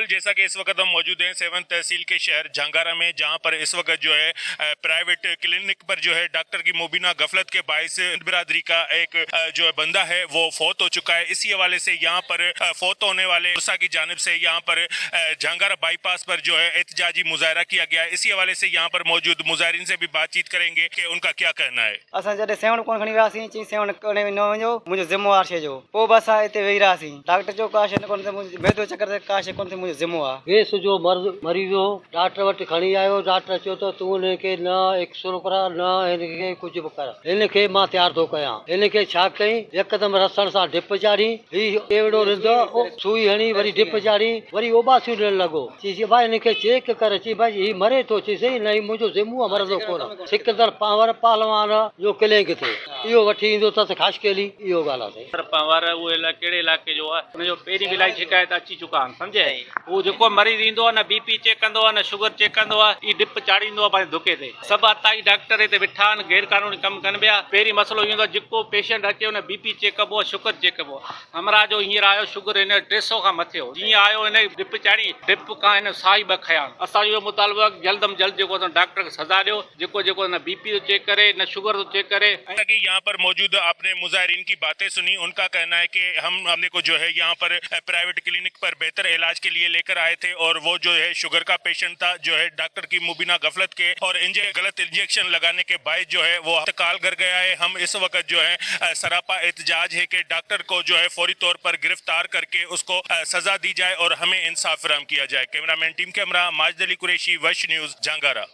बिल्कुल, जैसा कि इस वक्त हम मौजूद हैं सेवन तहसील के शहर झांगारा में, जहां पर इस वक्त जो है प्राइवेट क्लिनिक पर जो है डॉक्टर की मुबीना गफलत के बायस बिरादरी का एक जो है बंदा है, वो फौत हो चुका है। इसी हवाले से यहाँ पर फौत होने वाले की जानिब से यहाँ पर झांगारा बाईपास पर जो है एहतजाजी मुजाहरा किया गया। इसी हवाले से यहाँ पर मौजूद मुजाहरीन से भी बातचीत करेंगे कि उनका क्या कहना है। असां जॾहिं सेवण कोन खणी वियासीं, चई सेवण कोन न वञो, मुंहिंजो ज़िमो आहे शइ जो। पोइ बि असां हिते वेही रहियासीं। डॉक्टर चयो का शइ न कोन, मुंहिंजो मैदो चकर ते का शइ कोन थिए, मुंहिंजो ज़िमो आहे। गैस जो मरीज़ हो, डॉक्टर वटि खणी आयो। डॉक्टर चयो त तूं हिन खे न एक्सरो करा, न हिन खे कुझु बि कर, हिन खे मां तयारु थो कयां। हिन खे छा कई, यकदमि रसण सां ढिप चाढ़ी, हीउ एहिड़ो रिंदो, सुई हणी, वरी ढिप चाढ़ी, वरी ओबासियूं ॾियणु लॻो। चईसि भाई हिन खे चेक कर। चई भाई हीउ मरे थो। चईसि न, हीउ मुंहिंजो ज़िमो आहे, मरंदो कोन। सिकंदर पावर पहलवान जो क्लिनिक थिए, इहो वठी ईंदो अथसि ख़ासि, इहो ॻाल्हि आहे। सर पंवार उहो इलाए कहिड़े इलाइक़े जो आहे, हुनजो पहिरीं बि इलाही शिकायत अची चुका आहिनि, सम्झे। उहो जेको मरीज़ ईंदो आहे, न बीपी चेक कंदो आहे, न शुगर चेक कंदो आहे, इहो डिप चाढ़ींदो आहे पंहिंजे धुके ते। सभु अताई डॉक्टर हिते वेठा आहिनि, गैर कानूनी कमु कनि पिया। पहिरीं मसइलो इहो हूंदो आहे, जेको पेशेंट अचे हुन बीपी चेक कबो आहे, शुगर चेक कबो आहे। हमरा जो हींअर आयो, शुगर हिन 300 खां मथे हो। जीअं आयो, हिन डिप चाढ़ी, डिप खां हिन साई ॿ खयां। असांजो इहो मुतालबो आहे, जल्द में जल्द जेको डॉक्टर खे सज़ा ॾियो, जेको जेको न बीपी थो चेक करे, न शुगर थो चेक करे। कि यहाँ पर मौजूद आपने मुजाहरीन की बातें सुनी। उनका कहना है कि हम हमने को जो है यहाँ पर प्राइवेट क्लिनिक पर बेहतर इलाज के लिए लेकर आए थे और वो जो है शुगर का पेशेंट था, जो है डॉक्टर की मुबीना गफलत के और गलत इंजेक्शन लगाने के बायस जो है वो इंतकाल कर गया है। हम इस वक्त जो है सरापा एहतजाज है कि डॉक्टर को जो है फौरी तौर पर गिरफ्तार करके उसको सजा दी जाए और हमें इंसाफ फराहम किया जाए। Cameraman team camera Majid Ali Qureshi, वश न्यूज, झांगारा।